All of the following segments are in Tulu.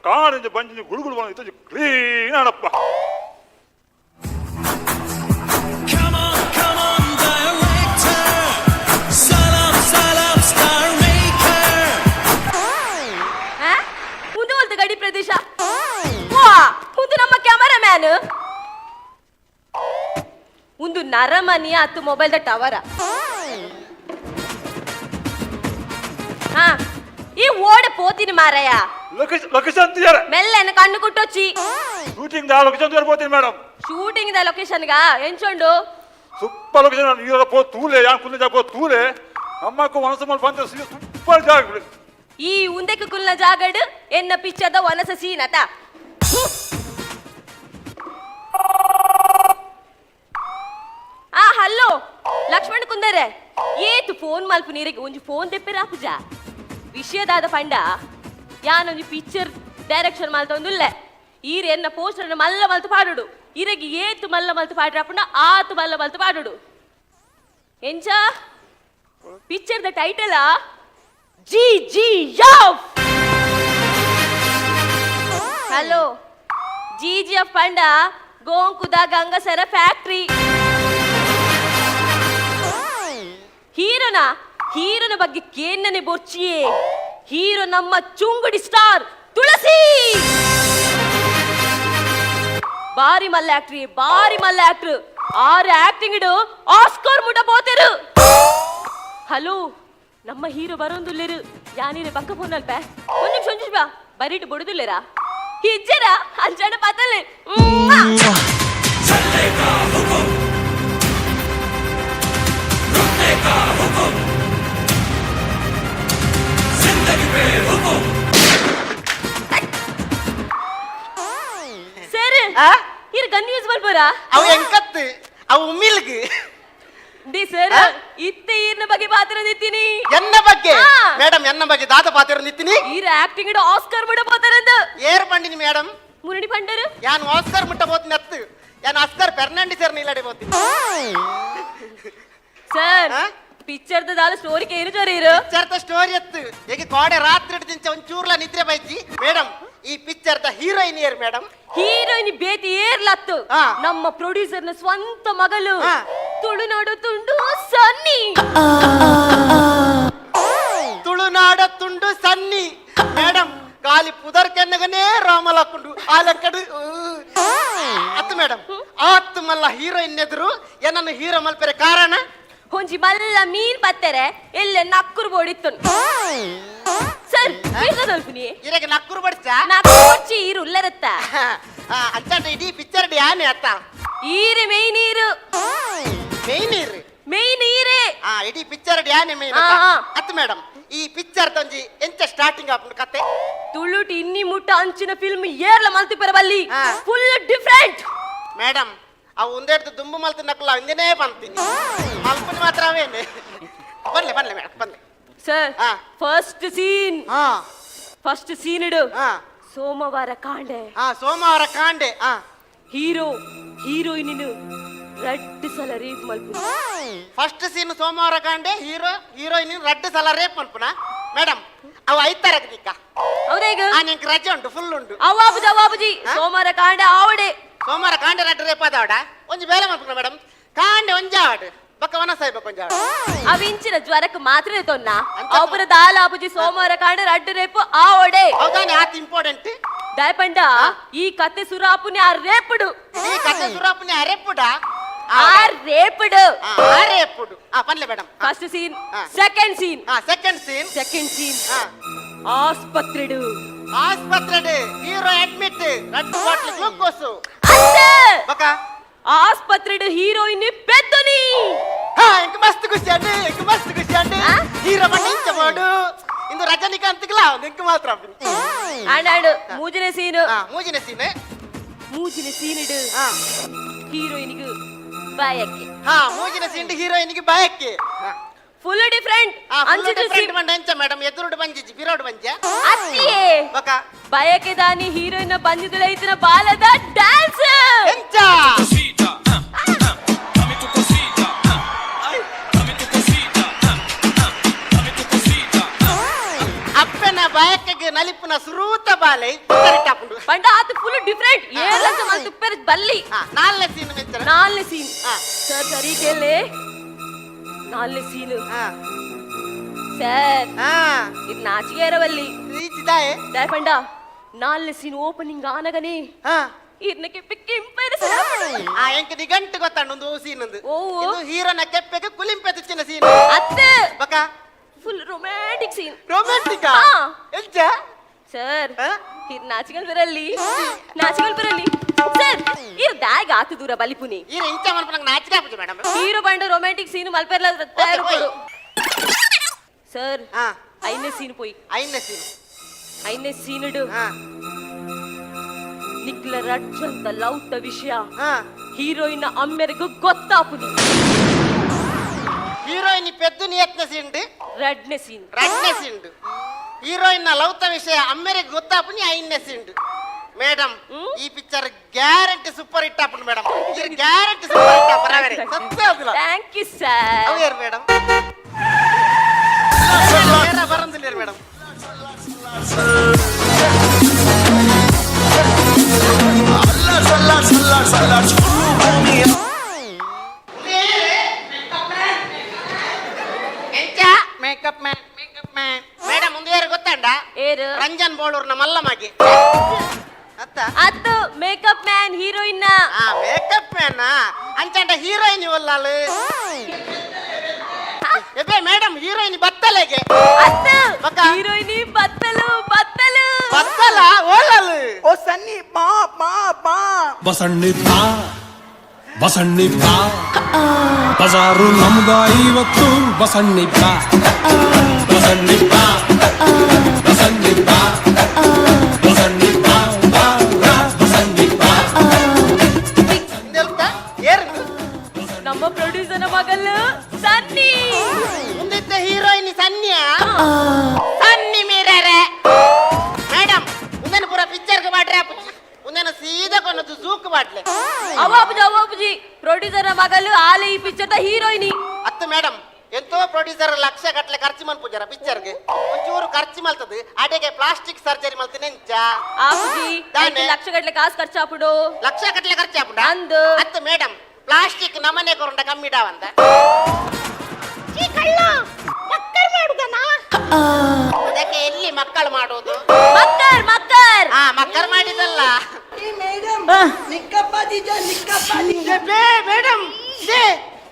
ಕಾರಿಂಜ ಬಂಜಿಂಜ ಗುಳುಗುಳು ಬಂದು ಇತ್ತೊಂಜಿ clean ಆಡಪ್ಪ. Come on, come on, director. Salam, salam, star maker. ಆ? ಉಂದು ಒಲ್ತು ಗಡಿ ಪ್ರದೇಶ. ವಾ, ಉಂದು ನಮ್ಮ ಕ್ಯಾಮರಾಮ್ಯಾನ್. ಒಂದು ನರಮನಿಯ ಹತ್ತು ಮೊಬೈಲ್ the ಟವರ. ಹಾ, ಈ ಓಡ ಪೋತೀನಿ ಮಾರಾಯ. ಲೊಕೇಶನ್ ಲೊಕೇಶನ್ ಅಂತಿದ್ದಾರೆ. ಮೆಲ್ಲನ ಕಣ್ಣು ಕುಟ್ಟೊಚ್ಚಿ. Shooting the location toor ಪೋತೀನಿ madam. Shooting the location ಗಾ ಎಂಚುಂಡು? Super location. ಈರ ಪೋ ತೂಲೆ, ಯಾನ್ ಕುಂದ ಜಾಗ ಪೋ ತೂಲೆ. ನಮ್ಮಕ್ಕ ಮನಸ್ಸು ಮಲ್ಪ ಅಂತ ಸೂಪರ್ ಜಾಗ. ಈ ಉಂದೆಕ್ ಕುಲ್ನ ಜಾಗಡ್ ಎನ್ನ ಪಿಚ್ಚದ ವನಸ ಸೀನತ. ಆ ಹಲೋ ಲಕ್ಷ್ಮಣ್ ಕುಂದರೆ, ಏತು ಫೋನ್ ಮಲ್ಪು ನೀರಿಗೆ? ಒಂಜಿ ಫೋನ್ ದೆಪ್ಪೆರ ಪೂಜ. ವಿಷಯದಾದ ಪಂಡ, ಯಾನೊಂಜಿ ಪಿಕ್ಚರ್ ಡೈರೆಕ್ಷನ್ ಮಲ್ತೊಂದುಲ್ಲೆ. ಈರ್ ಎನ್ನ ಪೋಸ್ಟರ್ ಮಲ್ಲ ಮಲ್ತು ಪಾಡುಡು. ಇರೆಗೆ ಏತು ಮಲ್ಲ ಮಲ್ತು ಪಾಡ್ರಪುಂಡ ಆತು ಮಲ್ಲ ಮಲ್ತು ಪಾಡುಡು. ಎಂಚ picture the title? G G F. Hello, G G F ಪಂಡ ಗೋಂಕುದ ಗಂಗಸರ ಫ್ಯಾಕ್ಟ್ರಿ. ಹೀರೋನ ಹೀರೋನ ಬಗ್ಗೆ ಕೇನ್ನನೆ ಬೊರ್ಚಿಯೇ. ಹೀರೋ ನಮ್ಮ ಚುಂಗುಡಿ ಸ್ಟಾರ್ ತುಳಸಿ. ಬಾರಿ ಮಲ್ಲ ಆಕ್ಟ್ರಿ, ಬಾರಿ ಮಲ್ಲ ಆಕ್ಟ್ರು. ಆರು ಆಕ್ಟಿಂಗ್ ಇಡು ಆಸ್ಕರ್ ಮುಟ ಪೋತೆರು. ಹಲೋ, ನಮ್ಮ ಹೀರೋ ಬರೋಂದುಲ್ಲೇರು. ಯಾನೀರೆ ಪಕ್ಕ ಫೋನ್ ಅಲ್ಪ. ಒಂದ್ ನಿಮಿಷ, ಒಂದ್ ನಿಮಿಷ ಬಾ. ಬರೀಟು ಬುಡುದಿಲ್ಲೇರಾ ಹಿಜ್ಜರ ಅಂಜಾಣ ಪಾತಲೆ. चलने का हुक्म, रुकने का हुक्म, जिंदगी पे हुक्म. ಸರ್. ಆ? ಇರ್ ಗನ್ ಯೂಸ್ ಮಾಡ್ಬೋರಾ? ಅವು ಎಂಕತ್ತು, ಅವು ಉಮ್ಮಿಲ್ಗ್. D sir. ಆ? ಇತ್ತೆ ಈರ್ನ ಬಗ್ಗೆ ಪಾತ್ರ ನಿತ್ತೀನಿ. ಎನ್ನ ಬಗ್ಗೆ? ಆ. ಮೇಡಮ್, ಎನ್ನ ಬಗ್ಗೆ ದಾದ ಪಾತಿರ ನಿತ್ತೀನಿ? ಈರ್ ಆಕ್ಟಿಂಗ್ ಇಡು ಆಸ್ಕರ್ ಮುಟ ಪೋತಾರಂದು. ಏರ್ ಪಂಡಿನಿ ಮೇಡಮ್? ಮುರಡಿ ಪಂಡರು. ಯಾನ್ ಆಸ್ಕರ್ ಮುಟ್ಟ ಬೋತಿನ ಅತ್ತು, ಯಾನ್ ಆಸ್ಕರ್ ಫೆರ್ನಾಂಡಿಸ್ ನೀಲಡೆ ಬೋತೀನಿ. ಸರ್. ಆ? ಪಿಕ್ಚರ್ ದಾಲ ಸ್ಟೋರಿ ಕೇನು ಜೋರಿರು? ಪಿಕ್ಚರ್ ಸ್ಟೋರಿ ಎತ್ತು ಈಗ ಕೋಡೆ ರಾತ್ರಿ ದಿಂಚ ಒಂಚೂರ್ಲ ನಿದ್ರೆ ಬೈಜಿ ಮೇಡಮ್. ಈ picture the heroine ಏರ್ ಮೇಡಮ್? ಹೀರೋಯಿನ್ ಬೇತಿ ಏರ್ಲತ್ತು. ಆ. ನಮ್ಮ ಪ್ರೊಡ್ಯೂಸರ್ ನ ಸ್ವಂತ ಮಗಳು. ಆ. ತುಳುನಾಡು ತುಂಡು ಸನ್ನಿ. ತುಳುನಾಡ ತುಂಡು ಸನ್ನಿ. ಮೇಡಮ್, ಗಾಲಿ ಪುದರ್ ಕೆನ್ನಗನೇ ರಾಮಲಕ್ಕುಂಡು ಆ ಲೆಕ್ಕಡು ಅತ್ತು ಮೇಡಮ್. ಆತ್ತು ಮಲ್ಲ ಹೀರೋಯಿನ್ ಎದುರು ಏನನ್ನು ಹೀರೋ ಮಲ್ಪೆರೆ ಕಾರಣ? ಒಂಜಿ ಮಲ್ಲ ಮೀನ್ ಪತ್ತೆರೆ ಎಲ್ಲ ನಕ್ಕುರು ಬೋಡಿತ್ತು ಸರ್. ಬೇಗ ಇರಗೆ ನಕ್ಕುರು ಬಡ್ಚ. ನಕ್ಕೋಚಿ ಈರು ಉಲ್ಲರತ್ತ. ಅಂಚಾಟ ಇಡೀ ಪಿಕ್ಚರ್ ಯಾನೆ ಅತ್ತ? ಈರೆ ಮೇಯ್ನ್ ಈರು. ಮೇಯ್ನ್ ಇರು. ಮೇಯ್ನ್ ಈರೆ. ಆ ಇಡೀ ಪಿಕ್ಚರ್ ಯಾನೆ ಮೇಯ್ನ್. ಆ, ಆ. ಅತ್ತು ಮೇಡಮ್, ಈ ಪಿಕ್ಚರ್ ತೊಂಜಿ ಎಂಚ ಸ್ಟಾರ್ಟಿಂಗ್ ಆಪುಂಡು ಕತೆ? ತುಳುಟು ಇನ್ನಿ ಮುಟ್ಟ ಅಂಚಿನ ಫಿಲ್ಮ್ ಏರ್ಲ ಮಲ್ತಿ ಪರಬಲ್ಲಿ. ಆ. Full different. Madam, ಅವು ಒಂದೇಡ್ದು ದುಂಬು ಮಲ್ತು ನಕ್ಕುಲ ಒಂದೇನೇ ಬಂತೀನಿ ಮಲ್ಪುನಿ ಮಾತ್ರ ಅವೇನೆ. ಬನ್ಲೆ ಬನ್ಲೆ ಮೇಡಮ್, ಬನ್ಲೆ. ಸರ್. ಆ. First scene. ಹಾ. ಫಸ್ಟ್ ಸೀನ್ ಇಡು. ಹಾ. ಸೋಮವಾರ ಕಾಂಡೆ. ಹಾ, ಸೋಮವಾರ ಕಾಂಡೆ ಹಾ. ಹೀರೋ ಹೀರೋಯಿನ್ ರಡ್ಡು ಸಲ ರೇಪ್ ಮಲ್ಪು. ಫಸ್ಟ್ ಸೀನ್ ಸೋಮವಾರ ಕಾಂಡೆ, ಹೀರೋ ಹೀರೋಯಿನ್ ರಡ್ಡು ಸಲ ರೇಪ್ ಮಲ್ಪುನ. ಮೇಡಮ್, ಅವು ಐತಾರಕ್ಕೆ ದಿಕ್ಕ. ಹೌದಾ ಈಗ? ಆ ನಿಂಗೆ ರಜೆ ಉಂಟು, ಫುಲ್ ಉಂಟು. ಅವಾಬುಜಿ ಅವಾಬುಜಿ. ಆ? ಸೋಮವಾರ ಕಾಂಡೆ ಆವಡೆ. ಸೋಮವಾರ ಕಾಂಡೆ ರಡ್ಡು ರೇಪ್ ಆದವಡ ಒಂಜಿ ಬೇಲೆ ಮಲ್ಪುನ ಮೇಡಮ್. ಕಾಂಡೆ ಒಂಜಿ ಆವಡ್, ಬೊಕ್ಕ ವನ ಸಾಯ್ಬೇಕು ಒಂಜಿ ಆವಡ್. ಅವಿಂಚಿನ ಜ್ವರಕ್ಕೆ ಮಾತ್ರ ತೊನ್ನ. ಅಂಚ. ಅವರ ದಾಲಾಬುಜಿ, ಸೋಮವಾರ ಕಾಂಡೆ ರಡ್ಡು ರೇಪು ಆವಡೆ. ಹೌದಾನೆ, ಆತ ಇಂಪಾರ್ಟೆಂಟ್. ದಾಯಪಂಡ ಈ ಕತೆ ಸುರಾಪುನಿ ಆ ರೇಪುಡು. ಈ ಕತೆ ಸುರಾಪುನಿ ಅರೆಪುಡ. ಆ ರೇಪುಡು. ಅರೆಪುಡು. ಆ ಪನ್ಲೆ madam. First scene. ಆ. Second scene. ಹಾ, second scene. Second scene. ಹಾ. ಆಸ್ಪತ್ರೆಡು. ಆಸ್ಪತ್ರೆ, ಹೀರೋ ಅಡ್ಮಿಟ್, ರಡ್ಡು ಬಾಟ್ಲಿ ಗ್ಲೂಕೋಸ್. ಅತ್ತೆ. ಬೊಕ್ಕ? ಆಸ್ಪತ್ರೆಡು ಹೀರೋಯಿನ್ ಪೆದ್ದುನಿ. ಹಾ, ಇಂಕ ಮಸ್ತ್ ಖುಷಿ ಅಂಡು, ಇಂಕ ಮಸ್ತ್ ಖುಷಿ ಅಂಡು. ಆ? ಹೀರೋ ಬಂಡ ಇಂಚ ಮಾಡು ಇಂದು ರಜನಿಕಾಂತ್ಗ್ಲಾ ಇಂಕ ಮಾತ್ರ. ಆಂಡಾಂಡು ಮೂಜನೇ ಸೀನು. ಹಾ, ಮೂಜಿನ ಸೀನ್. ಮೂಜಿನ ಸೀನಿಡು ಹಾ. ಹೀರೋಯಿನ್ಗೆ ಬಾಯಕ್ಕೆ. ಹಾ, ಮೂಜಿನ ಸೀನ್ ಹೀರೋಯಿನ್ಗೆ ಬಾಯಕ್ಕೆ. Full different. ಅಂಚು ಡಿಫರೆಂಟ್ ಬಂಡ ಎಂಚ ಮೇಡಮ್? ಎದುರುಡು ಬಂಜಿಜಿ, ಬಿರೋಡು ಬಂಜ? ಅತ್ತಿಯೇ. ಬೊಕ? ಬಯಕೆ ದಾನಿ ಹೀರೋಯಿನ್ ಬಂಜಿದುಲ ಇತ್ತಿನ ಬಾಲದ ಡ್ಯಾನ್ಸ್. ಎಂಚ? Cosita, ah, ah, dame tu cosita, ah, ay, dame tu cosita, ah, ah, dame tu cosita, ah. ಅಪ್ಪನ ಬಯಕೆಗೆ ನಲಿಪುನ ಸುರೂತ ಬಾಲೆ ಕರೆಕ್ಟ್. ಪಂಡ ಆತ ಫುಲ್ ಡಿಫರೆಂಟ್, ಏರ್ಲಂತ ಮಲ್ತು ಉಪ್ಪೆರೆ ಬಲ್ಲಿ. ನಾಲ್ನೇ ಸೀನ್ ಮೆಚ್ಚರ. ನಾಲ್ನೇ ಸೀನ್. ಹಾ. ಸರ್, ಸರಿ ಕೇಳಿ, ನಾಲ್ನೇ ಸೀನ್. ಹಾ. ಸರ್. ಹಾ. ಇದು ನಾಚಿಕೆ ಇರವಲ್ಲಿ. ಈಚಿದಾಯೆ. ದಾಯ್ ಪಂಡ ನಾಲ್ನೇ ಸೀನ್ ಓಪನಿಂಗ್ ಆನಗನೇ ಹಾ. ಇರ್ನ ಕೆಪ್ಪೆ ಕೆಂಪೈನ. ಆ ಎಂಕ್ ನಿಗಂಟು ಗೊತ್ತಾಂಡು ಒಂದು ಸೀನ್ ಒಂದು. ಓ. ಇದು ಹೀರೋನ ಕೆಪ್ಪೆಗೆ ಕುಲಿಂಪೆ ತುಚ್ಚಿನ ಸೀನ್. ಅತ್ತೆ. ಬಕ? Full romantic scene. ರೊಮ್ಯಾಂಟಿಕ್? ಹಾ. ಎಂಚ? ಸರ್. ಹಾ? ಇರ್ ನಾಚಿಕಲ್ ಬರಲ್ಲಿ, ನಾಚಿಕಲ್ ಬರಲ್ಲಿ ಸರ್. ಇರ್ ದಾಗ್ ಆತು ದೂರ ಬಲಿಪುನಿ. ಈರ ಇಂಚ ಮನ್ಪ ನಂಗೆ ನಾಚಿಕೆ ಆಪುಜಿ ಮೇಡಮ್. ಹೀರೋ ಬಂಡ ರೊಮ್ಯಾಂಟಿಕ್ ಸೀನ್ ಮಲ್ಪೆರ್ಲ ತಯಾರು. ಹೋಯ್. ಸರ್. ಹಾ. ಐನೇ ಸೀನ್ ಪೋಯಿ. ಐದನೇ ಸೀನ್. ಐನೇ ಸೀನ್. ಹಾ. ನಿಕ್ಲ ರಡ್ಜಂತ ಲೌತ ವಿಷಯ ಹಾ. ಹೀರೋಯಿನ್ ಅಮ್ಮೆರಿಗೂ ಗೊತ್ತಾಪುನಿ. ಹೀರೋಯಿನ್ ಪೆದ್ದು ನಿಯತ್ನ ಸೀನ್ಡ್. ರಡ್ನೆ ಸೀನ್. ರಡ್ನೆ ಸೀನ್ಡ್ ಹೀರೋಯಿನ್ ನ ಲೌತ ವಿಷಯ ಅಮ್ಮೆರಿಗೆ ಗೊತ್ತಾಪುನಿ ಐದನೇ ಸೀನ್ಡ್. ಮೇಡಮ್, ಈ ಪಿಕ್ಚರ್ ಗ್ಯಾರಂಟಿ ಸೂಪರ್ ಹಿಟ್ ಆಪುಂಡು ಮೇಡಮ್. ಗ್ಯಾರಂಟಿ ಸೂಪರ್ ಹಿಟ್ ಆಪುಂಡು, ಸತ್ಯ ಆಗುಲ್ಲ. Thank you sir. ಅವು ಯಾರು ಮೇಡಮ್? ಬರಂದಿಲ್ಲ ಮೇಡಮ್. ಎಂಚ Makeup man, makeup man. Madam, ಮುಂದೆ ಯಾರು ಗೊತ್ತಂಡ? ಏರು? ರಂಜನ್ ಬೋಳೂರ್ನ ಮಲ್ಲಮಾಗಿ ಅತ್ತ? ಅತ್ತು, ಮೇಕಪ್ ಮ್ಯಾನ್ ಹೀರೋಯಿನ್. ಆ ಮೇಕಪ್ ಮ್ಯಾನ್. ಅಂಚಂಡ ಹೀರೋಯಿನ್ ಒಲ್ಲಾಳು ಎಬೆ ಮೇಡಮ್, ಹೀರೋಯಿನ್ ಬತ್ತಲೆಗೆ. ಅತ್ತು. ಬಕ್ಕ. ಹೀರೋಯಿನ್ ಬತ್ತಲು ಬತ್ತಲು. ಬತ್ತಲ ಓಲಾಳು. ಓ ಸನ್ನಿ, ಬಾ ಬಾ ಬಾ. ಬಸಣ್ಣಿಪ್ಪ, ಬಸಣ್ಣಿಪ್ಪ, ಬಜಾರು ನಮ್ದ ಇವತ್ತು. ಬಸಣ್ಣಿಪ್ಪ, ಬಸಣ್ಣಿಪ್ಪ, ಬಸಣ್ಣಿಪ್ಪ, ಬಸಣ್ಣಿಪ್ಪ, ಬಾ, ಬಾ, ಬಸಣ್ಣಿಪ್ಪ. ಹಿಂದೆಲ್ತ ಏರು? ನಮ್ಮ ಪ್ರೊಡ್ಯೂಸರ್ ಮಗಲು ಸನ್ನಿ. ಮುಂದಿದ್ದ ಹೀರೋಯಿನ್ ಸನ್ನಿಯ ಸನ್ನಿ ಮೀರರೆ. ಮೇಡಮ್, ಮುಂದೆನ ಪೂರ ಪಿಕ್ಚರ್ಗೆ ಮಾಡ್ರೆ, ಮುಂದೆನ ಸೀದಾ ಕೊನದು ಜೂಕ್ ಮಾಡ್ಲೆ. ಅವಾಬುಜಿ, ಅವಾಬುಜಿ, ಪ್ರೊಡ್ಯೂಸರ್ ಮಗಲು ಆಲೆ ಈ ಪಿಕ್ಚರ್ the ಹೀರೋಯಿನಿ. ಅತ್ತು ಮೇಡಮ್, ಎಂತೋ ಪ್ರೊಡ್ಯೂಸರ್ ಲಕ್ಷ ಗಟ್ಟಲೆ ಖರ್ಚು ಮನ್ಪುಜಾರ ಪಿಕ್ಚರ್ಗೆ. ಒಂಚೂರು ಖರ್ಚು ಮಲ್ತದು ಅಡೆಗೆ ಪ್ಲಾಸ್ಟಿಕ್ ಸರ್ಜರಿ ಮಲ್ತ ನೆಂಚ. ಆಬುಜಿ. ದಾನೆ? ಲಕ್ಷ ಗಟ್ಲೆ ಕಾಸು ಖರ್ಚಾಪುಡು. ಲಕ್ಷ ಗಟ್ಟಲೆ ಖರ್ಚು ಆಪುಂಡ? ಅಂದು. ಅತ್ತು ಮೇಡಮ್, ಪ್ಲಾಸ್ಟಿಕ್ ನಮನೆ ಕೊರಂಡ ಕಮ್ಮಿ ಡಾವಂತ. ಅದಕ್ಕೆ ಎಲ್ಲಿ ಮಕ್ಕಳು ಮಾಡೋದು? ಮಕ್ಕರ್ ಮಕ್ಕರ್. ಹಾ, ಮಕ್ಕಳು ಮಾಡಿದಲ್ಲ. ಮೇಡಮ್, ನಿಕ್ಕಪ್ಪ ದಿಜ, ನಿಕ್ಕಪ್ಪ ದಿಜ. ಮೇಡಮ್,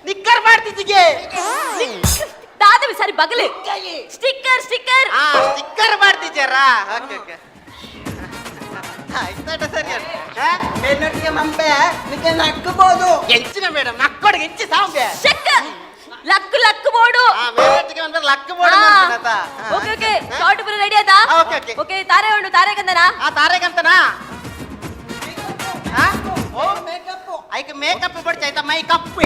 ನಿಕ್ಕರ್ ಮಾಡ್ತಿದ್ದಿಗೆ. ದಾದವಿ ಸರಿ ಬಗಲು ಸ್ಟಿಕ್ಕರ್ ಸ್ಟಿಕ್ಕರ್. ಹಾ, ಸ್ಟಿಕ್ಕರ್ ಮಾಡ್ತಿದ್ದೀರಾ. ಓಕೆ ಓಕೆ, ಇತ್ತಾಟ ಸರಿ ಅಲ್ಲ? ಹಾ? ಮೇಲ್ನೋಟಿಗೆ ಮಂಪೆ ನಿಕ್ಕೆ ನಕ್ಕಬಹುದು. ಎಂಚಿನ ಮೇಡಮ್, ನಕ್ಕೊಡಗೆ ಎಂಚಿ ಸಾಂಬೆ. ಚೆಕ್ ಲಕ್ ಲಕ್ ಬೋರ್ಡು. ಆ ಮೇಲ್ನೋಟಿಗೆ ಬಂದ್ರೆ ಲಕ್ ಬೋರ್ಡ್. ಓಕೆ ಓಕೆ, ಶಾರ್ಟ್ ಪುರ ರೆಡಿ ಆದಾ? ಹಾ, okay, okay. Okay, ತಾರೆ ಉಂಡು, ತಾರೆ ಕಂದನಾ. ಆ ತಾರೆಗಂತನಾ? ಆ? ಓ ಮೇಕಪ್. ಐಕ್ ಮೇಕಪ್ ಬಡ್ಚ ಆಯ್ತಾ ಮೈ ಕಪ್ಪು.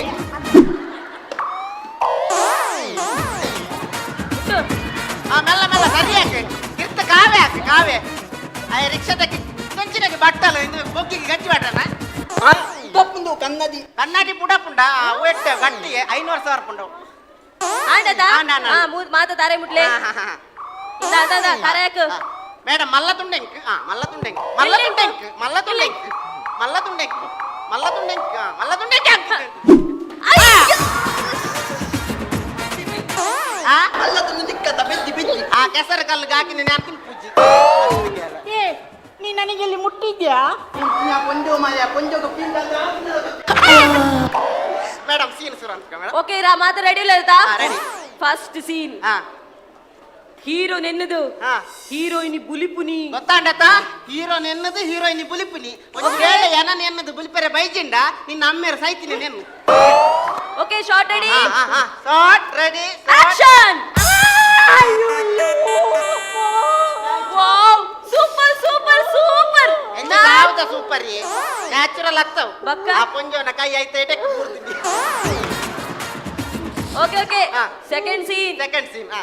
ಆ ಮೆಲ್ಲ ಮೆಲ್ಲ ಸರಿ ಹಾಕಿ ಕಿರ್ತ ಕಾವೆ ಹಾಕಿ ಕಾವೆ. ಆ ರಿಕ್ಷಾದಕ್ಕೆ ಕೊಂಚಿನಗೆ ಬಟ್ಟಲು ಇಂದು ಬೊಗ್ಗಿಗೆ ಗಂಜಿ ಬಟ್ಟನ. ಉಪ್ಪುಂದು ಕನ್ನದಿ. ಕನ್ನಡಿ ಪುಡ ಪುಂಡ ಎಟ್ಟೆ ಗಟ್ಟಿಗೆ 500,000 ಪುಂಡ. ಆಂಡದಾ? ಆಂಡ, ಆಂಡ. ಹಾ, ಮೂರ್ ಮಾತ ತಾರೆ ಮುಟ್ಲೆ. ಇಂದ ಅಂದ ತಾರೆ ಹಾಕು. ಮೇಡಮ್, ಮಲ್ಲ ತುಂಡೆಂಕ್. ಆ ಮಲ್ಲ ತುಂಡೆಂಕ್, ಮಲ್ಲ ತುಂಡೆಂಕ್, ಮಲ್ಲ ತುಂಡೆಂಕ್, ಮಲ್ಲ ತುಂಡೆಂಕ್, ಮಲ್ಲ ತುಂಡೆಂಕ್, ಆ, ಮಲ್ಲ ತುಂಡೆಂಕ್. ಅಯ್ಯೋ! ಆ ಅಲ್ಲದೊಂದು ನಿಕ್ಕದ ಬೆದ್ದಿ ಬೆದ್ದಿ. ಆ ಕೆಸರು ಕಲ್ಲಿಗೆ ಹಾಕಿ ನೀನು ಅನ್ಕೊಂಡು ಪೂಜಿ. ಏ, ನೀ ನನಗೆ ಇಲ್ಲಿ ಮುಟ್ಟಿದ್ಯಾ? ಕೊಂಜೋ ಮಾಯ ಕೊಂಜೋಗ ಪಿಂಡ. ಮೇಡಮ್, ಸೀನ್ ಸುರು ಅಂತ ಮೇಡಮ್. ಓಕೆ ರಾ, ಮಾತ ರೆಡಿ ಇಲ್ಲ? ಹಾ, ready. First scene. ಹಾ. ಹೀರೋ ನೆನ್ನದು. ಹಾ. ಹೀರೋಯಿನ್ ಬುಲಿಪುನಿ. ಗೊತ್ತಾಂಡತ, ಹೀರೋ ನೆನ್ನದು ಹೀರೋಯಿನ್ ಬುಲಿಪುನಿ. ಒಂದು ವೇಳೆ ಎನ ನೆನ್ನದು ಬುಲಿಪೆರೆ ಬೈಜಿಂಡ ನಿನ್ನ ಅಮ್ಮೇರು ಸಾಯ್ತೀನಿ ನೆನ್ನು. Okay, short ready. Short ready. Action. Wow, super super super. ಯಾವ್ದ ಸೂಪರ್? ನ್ಯಾಚುರಲ್ ಆಗ್ತಾವ್. ಬಕ್ಕ? ಆ ಪೊಂಜೋನ ಕೈ ಐತೆ ಇಟಕ್ಕೆ ಕೂರ್ತಿದ್ದಿ. Okay okay. ಹಾ. Second scene. ಸೆಕೆಂಡ್ ಸೀನ್ ಹಾ.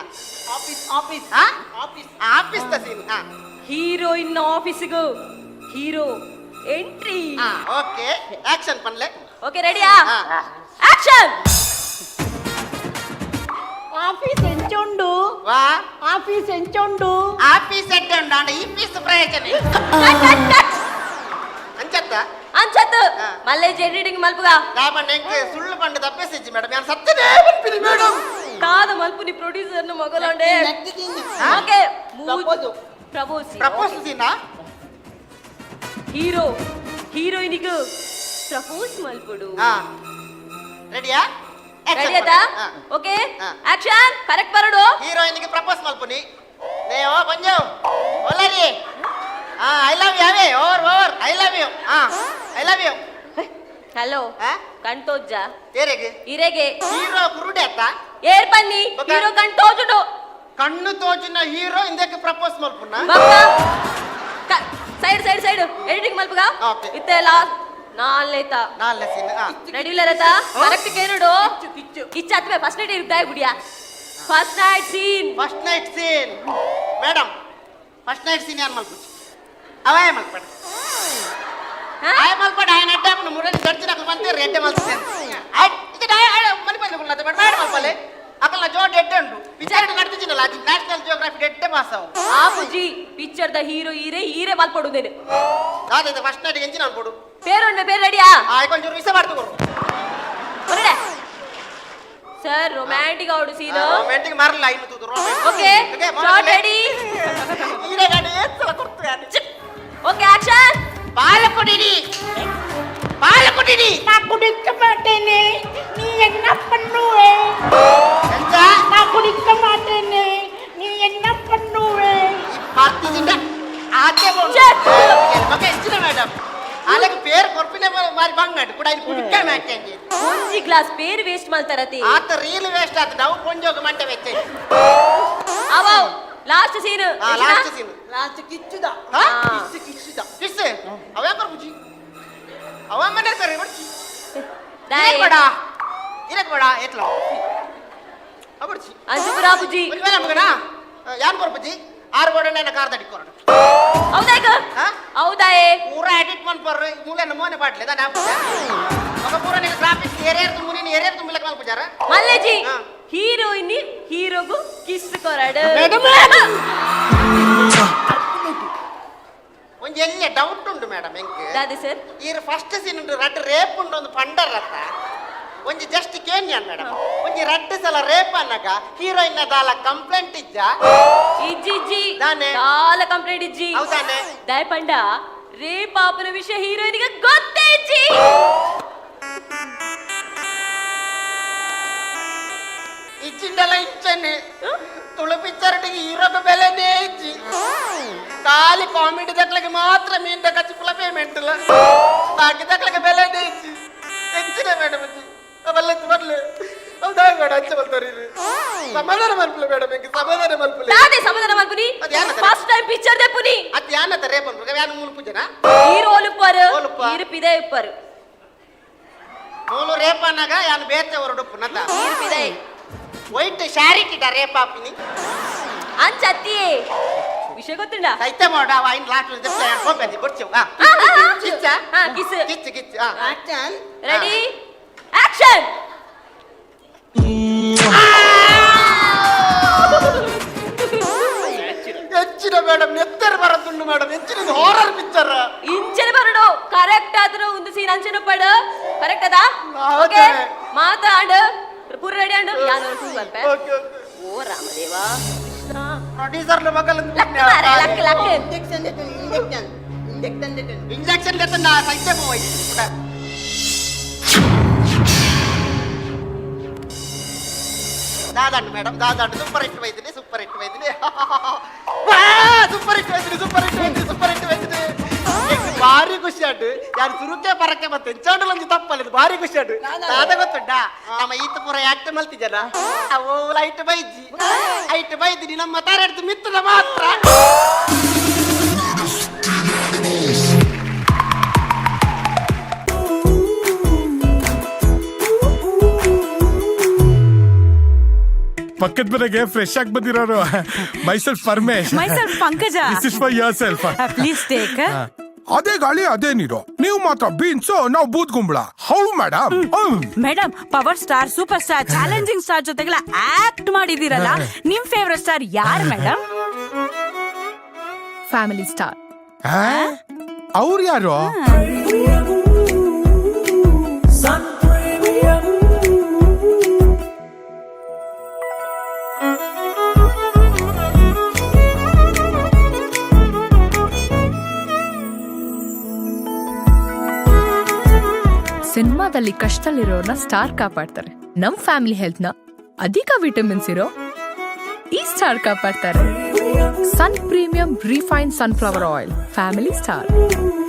Office office. ಹಾ. ಆಫೀಸ್. ಆಫೀಸ್ the scene ಹಾ. ಹೀರೋಯಿನ್ ಆಫೀಸ್ಗೂ ಹೀರೋ ಎಂಟ್ರಿ. ಹಾ, ಓಕೆ, ಆಕ್ಷನ್ ಪನ್ಲೆ. ಓಕೆ, ರೆಡಿಯಾ? ಹಾ. ಆಕ್ಷನ್. Office ಎಂಚ ಉಂಡು? ವಾ? ಆಫೀಸ್ ಎಂಚ ಉಂಡು? ಆಫೀಸ್ ಎಡ್ಡೆ ಉಂಡು, ಆಂಡ ಈ ಪೀಸ್ ಪ್ರಯೋಜನ. Cut, cut, cut. ಅಂಚತ್ತ? ಅಂಚತ್ತು. ಹಾ. ಮಲ್ಲೇಜ್ ಎಡಿಟಿಂಗ್ ಮಲ್ಪುಗ. ದಾಪಂಡ ಎಂಕ್ ಸುಳ್ಳು ಪಂಡ ತಪ್ಪೇಸಿಜ್ಜಿ ಮೇಡಮ್, ಯಾನ್ ಸತ್ಯನೇ ಪನ್ಪಿನಿ ಮೇಡಮ್. ಕಾದ ಮಲ್ಪುನಿ ಪ್ರೊಡ್ಯೂಸರ್ ನ ಮಗಲಂಡೆ. Okay. Propose. Propose. Propose Seena. Hero ಹೀರೋಯಿನಿಗ್ propose ಮಲ್ಪುಡು. ಹಾ, ರೆಡಿಯಾ? ರೆಡಿ ಆತಾ? ಓಕೆ. ಹಾ. ಆಕ್ಷನ್, ಕರೆಕ್ಟ್ ಬರಡು. ಹೀರೋಯಿನ್ ಗೆ ಪ್ರಪೋಸ್ ಮಲ್ಪುನಿ. ನೇ ಓ ಬಂಜಾವ್ ಓಲರಿ, ಹಾ, I love you away, over over, I love you, ಹಾ, I love you. Hello. ಹಾ? ಕಣ್ತೋಜ್ಜ? ಏರೆಗೆ? ಇರೆಗೆ. ಹೀರೋ ಕುರುಡೆ ಅತ್ತ? ಏರ್ ಪನ್ನಿ? ಬೊಕ? ಹೀರೋ ಕಣ್ ತೋಜುಡು. ಕಣ್ಣು ತೋಜುನ ಹೀರೋ ಇಂದಕ್ಕೆ ಪ್ರಪೋಸ್ ಮಲ್ಪುನ? Side side side, editing ಮಲ್ಪುಗ. Okay. ಇತ್ತೆ ಲಾಸ್ಟ್ ನಾಲ್ನೇತ. ನಾಲ್ನೇ ಸೀನ್. ಹಾ. ರೆಡಿ ಇಲ್ಲ? ಕರೆಕ್ಟ್ ಕೇನುಡು. ಕಿಚ್ಚು ಅತ್ವೆ ಫಸ್ಟ್ ನೈಟ್ ಇರ್ತಾ Gudiya, first night scene. First night scene madam, first night scene ಯಾನ್ ಮಲ್ಪುಚಿ, ಅವೇ ಮಲ್ಪಡ. ಆಯ ಮಲ್ಪಡ, ఆయన ಅಡ್ಡ ಹಾಕೊಂಡು ಮುರಳಿ ದರ್ಜನ ಬಂತೆ ರೆಡ್ಡೆ ಮಲ್ತದೆ. ಇದು ಮಲ್ಪಲ್ಲಿ ಮೇಡಮ್, ಮೇಡಮ್ ಮಲ್ಪಲೆ ಅಕಲ್ನ ಜೋಡ್ ಎಡ್ಡೆ ಉಂಟು ವಿಚಾರಣೆ ನಡ್ತಿದ್ದೀನಲ್ಲ, ಅದು ನ್ಯಾಷನಲ್ ಜಿಯೋಗ್ರಫಿ ಎಡ್ಡೆ ಮಾಸ ಅವು. ಆ ಬುಜ್ಜಿ ಪಿಕ್ಚರ್ the hero ಈರೆ ಈರೆ ಮಲ್ಪಡುದೇನೆ. ಅದೇ ಫಸ್ಟ್ ನೈಟ್ ಎಂಜಿನ ಅನ್ಕೊಡು. ಪೇರುಂಡೆ ಪೇರು ರೆಡಿಯಾ? ಆ ಕೊಂಚೂರು ವಿಸ ಮಾಡ್ತು. ಹೊರಡೆ ಸರ್, ರೊಮ್ಯಾಂಟಿಕ್ ಅವಡು ಸೀನ್. ರೊಮ್ಯಾಂಟಿಕ್ ಮಾರಲ್ಲ ಇನ್ನು ತೂದು. Okay, shot ready. ಈರೆ ಗಾಡಿ ಏತ್ಸಲ ಕೊಡ್ತು ಯಾರು. Okay, action. ಪಾಲ ಕೊಡಿರಿ, ಪಾಲ ಕೊಡಿರಿ. ನಾ ಕುಡಿக்க ಮಾಟೇನೆ, ನೀ ಎನ್ನ ಪಣ್ಣುವೆ? ಎಂತ? ನಾ ಕುಡಿக்க ಮಾಟೇನೆ, ನೀ ಎನ್ನ ಪಣ್ಣುವೆ? ಮಾಡ್ತಿದ್ದ ಆತೆ. ಛೆ! ಮಗ ಹೆಚ್ಚಿನ ಮೇಡಮ್ ಆಲಕ್ಕೆ ಪೇರು ಕೊರ್ಪಿನ ಮಾರಿ ಬಂಗಡ್ ಕೂಡ ಇಲ್ಲಿ ಕುಡಿಕ ಮ್ಯಾಕೆ. ಒಂಜಿ ಗ್ಲಾಸ್ ಪೇರು ವೇಸ್ಟ್ ಮಾಡ್ತಾರತಿ. ಆತ ರೀಲ್ ವೇಸ್ಟ್ ಆತ, ನಾವು ಕೊಂಜೋಗ ಮಂಟೆ ವೆಚ್ಚ. ಅವಾವ್ last scene. Last scene. Last ಕಿಚ್ಚುದ. ಹಾ? ಕಿಚ್ಚು ಕಿಚ್ಚುದ. ಕಿಸ್ ಅವ ಬರ್ಬುಜಿ, ಅವ ಮನೆ ಕರೆ ಬರ್ಚಿ. ಇರಕ್ ಬೇಡ, ಇರಕ್ ಬೇಡ, ಎತ್ಲ ಅಬರ್ಚಿ. ಅಂಜುಪುರ ಬುಜ್ಜಿ. ಒಂದು ವೇಳೆ ಮಗನ ಯಾನ್ ಕೊರ್ಪುಜಿ ಆರು ಗೋಡಣ್ಣ ಕಾರ್ ದಡಿ ಕೊರಡು. ಹೌದಾಯ್ಕ? ಹಾ? ಹೌದಾಯೇ? ಪೂರ ಎಡಿಟ್ ಮನ್ಪರ್ ಮೂಲೆ ಮೋನೆ ಪಾಟ್ಲೆ ದಾನೆ ಆಪುಜ. ಮಗ ಪೂರ ನಿಂಗೆ ಗ್ರಾಫಿಕ್ಸ್ ಏರೇರ್ ತುಂಬು, ನೀನು ಏರೇರ್ ತುಂಬಲಕ್ಕೆ ಮಲ್ಪುಜಾರ. ಮಲ್ಲೇಜಿ. ಹಾ. ಹೀರೋಯಿನ್ ಹೀರೋಗು ಕಿಸ್ ಕೊರಡು. ಮೇಡಮ್. ಒಂಜಿ ಎಲ್ಲ ಡೌಟ್ ಉಂಟು ಮೇಡಮ್ ಎಂಕ್. ದಾದೆ ಸರ್? ಈರ್ ಫಸ್ಟ್ ಸೀನ್ ಉಂಟು, ರಡ್ಡ್ ರೇಪ್ ಉಂಟು ಒಂದು ಪಂಡರ್ ರತ್ತ ಒಂಜಿ ಜಸ್ಟ್ ಕೇನ್ಯಾನ್ ಮೇಡಮ್, ಒಂಜಿ ರಡ್ಡ್ ಸಲ ರೇಪ್ ಅನ್ನಗ ಹೀರೋಯಿನ್ ದಾಲ ಕಂಪ್ಲೇಂಟ್ ಇಜ್ಜ? ಇಜ್ಜಿ ಇಜ್ಜಿ. ದಾನೆ? ದಾಲ ಕಂಪ್ಲೇಂಟ್ ಇಜ್ಜಿ. ಹೌದಾನೆ? ದಾಯ್ ಪಂಡ ರೇಪ್ ಆಪನ ವಿಷಯ ಹೀರೋಯಿನ್ಗೆ ಗೊತ್ತೇ ಇಜ್ಜಿ. ಇಜ್ಜಿಂಡಲ ಇಂಚನೆ ತುಳು ಪಿಕ್ಚರ್ ಹೀರೋಗ ಬೆಲೆನೇ ಇಜ್ಜಿ, ಖಾಲಿ ಕಾಮಿಡಿ ದಕ್ಲಗೆ ಮಾತ್ರ ಮೀನ್ ಕಚ್ಚಿ ಫುಲ್ಲ ಪೇಮೆಂಟ್ ಇಲ್ಲ, ಬಾಕಿ ದಕ್ಲಗೆ ಬೆಲೆನೇ ಇಜ್ಜಿ. ಹೆಚ್ಚಿನ ಮೇಡಮ್ ಅಜ್ಜಿ ಬಲ್ಲ ಬರ್ಲೆ. ಹೌದಾ ಮೇಡಮ್? ಅಂಚೆ ಬಲ್ತಾರೆ, ಸಮಾಧಾನ ಮಲ್ಪಲೆ ಮೇಡಮ್, ಎಂಕ್ ಸಮಾಧಾನ ಮಲ್ಪಲೆ. ದಾದೆ ಸಮಾಧಾನ ಮಲ್ಪುನಿ? ಅದು ಯಾನದ? First time picture ದೆಪ್ಪುನಿ. ಅತ್ ಯಾನತ ರೇಪ್ ಅನ್ಪುಗ ಯಾನ್ ಮೂಲು ಪೂಜನಾ? ಹೀರೋ ಒಲುಪ್ಪರು. ಒಲುಪ್ಪ. ಹೀರು ಪಿದೆ ಇಪ್ಪರು. ಮೂಲು ರೇಪ್ ಅನ್ನಾಗ ಯಾನ್ ಬೇತೆ ಹೊರಡುಪ್ಪು ನತ. ಹೀರು ಪಿದೆ. ವೈಟ್ ಶಾರಿ ಕಿಟ ರೇಪ್ ಆಪಿನಿ. ಅಂಚತ್ತಿ ವಿಷಯ ಗೊತ್ತುಂಡ? ಸೈತೆ ಮಾಡ ಐನ್ ಲಾಸ್ಟ್ ಹೋಗ್ಬೇಕು ಬಡ್ಚು. ಕಿಚ್ಚ. ಹಾ, ಕಿಸ್. ಕಿಚ್ಚು ಕಿಚ್ಚು ಹಾ. Action. Ready, action. ಹೆಚ್ಚಿನ ಮೇಡಮ್ ನೆತ್ತರ ಬರದುಂಡು ಮೇಡಮ್, ಹೆಚ್ಚಿನ ಹಾರರ್ ಪಿಕ್ಚರ್. ಇಂಚನೆ ಬರಡು, ಕರೆಕ್ಟ್ ಆದ್ರೂ ಒಂದು ಸೀನ್ ಅಂಚನೆ ಪಡು, ಕರೆಕ್ಟ್ ಅದಾ? ಓಕೆ. ಓಕೆ, ಮಾತ ಅಂಡ್ ಪೂರ ರೆಡಿ ಅಂಡ್ ಯಾನ್ ಟೂ ಬರ್ಪೆ. ಓಕೆ. ಓ ರಾಮದೇವ ಕೃಷ್ಣ. ಪ್ರೊಡ್ಯೂಸರ್ ಮಗಲ್. ಲಕ್ ಮಾರೆ, luck luck. Injection injection injection. Injection ಲೆತ್ತಂಡ ಸೈತೆ ಪೋಯ್. ದಾದಾಂಡು ಮೇಡಮ್, ದಾದಾಂಡು, ಸೂಪರ್ ಹಿಟ್ ಬೈತೀನಿ, ಸೂಪರ್ ಹಿಟ್ ಬೈತೀನಿ, ಸೂಪರ್ ಹಿಟ್ ಬೈತೀನಿ, ಸೂಪರ್ ಹಿಟ್ ಬೈತೀನಿ, ಸೂಪರ್ ಹಿಟ್ ಬೈತೀನಿ. ಭಾರಿ ಖುಷಿ ಆಟು. ಯಾರು ಸುರುಕೆ ಬರಕ್ಕೆ ಮತ್ತೆ ಎಂಚಾಂಡಲಂಜಿ ತಪ್ಪಲ್ಲ, ಇದು ಭಾರಿ ಖುಷಿ ಆಟು. ದಾದ ಗೊತ್ತುಂಟಾ, ನಮ್ಮ ಈತ ಪೂರ ಆಕ್ಟ್ ಮಲ್ತಿಜನ ಅವು ಲೈಟ್ ಬೈಜಿ, ಐಟ್ ಬೈದಿನಿ ನಮ್ಮ ತಾರೆಡ್ದು ಮಿತ್ತದ ಮಾತ್ರ. ಪಕ್ಕದ ಮನೆಗೆ ಫ್ರೆಶ್ ಆಗಿ ಬಂದಿರೋರು. Myself Paramesh. Myself Pankaja. This is for yourself. Please take. ಅದೇ ಗಾಳಿ, ಅದೇ ನೀರು. ನೀವು ಮಾತ್ರ ಬೀನ್ಸ್, ನಾವು ಬೂದ್ ಗುಂಬಳ. How madam? Madam, power star, super star, challenging star ಜೊತೆಗೆಲ್ಲ ಆಕ್ಟ್ ಮಾಡಿದೀರಲ್ಲ, ನಿಮ್ ಫೇವರೆಟ್ ಸ್ಟಾರ್ ಯಾರು ಮೇಡಮ್? Family star. ಅವ್ರು ಯಾರು? ಸಿನಿಮಾದಲ್ಲಿ ಕಷ್ಟದಲ್ಲಿರೋರ್ನ ಸ್ಟಾರ್ ಕಾಪಾಡ್ತಾರೆ. ನಮ್ ಫ್ಯಾಮಿಲಿ ಹೆಲ್ತ್ ನ ಅಧಿಕ ವಿಟಮಿನ್ಸ್ ಇರೋ ಈ star ಕಾಪಾಡ್ತಾರೆ. Sun Premium refined sunflower oil, family star.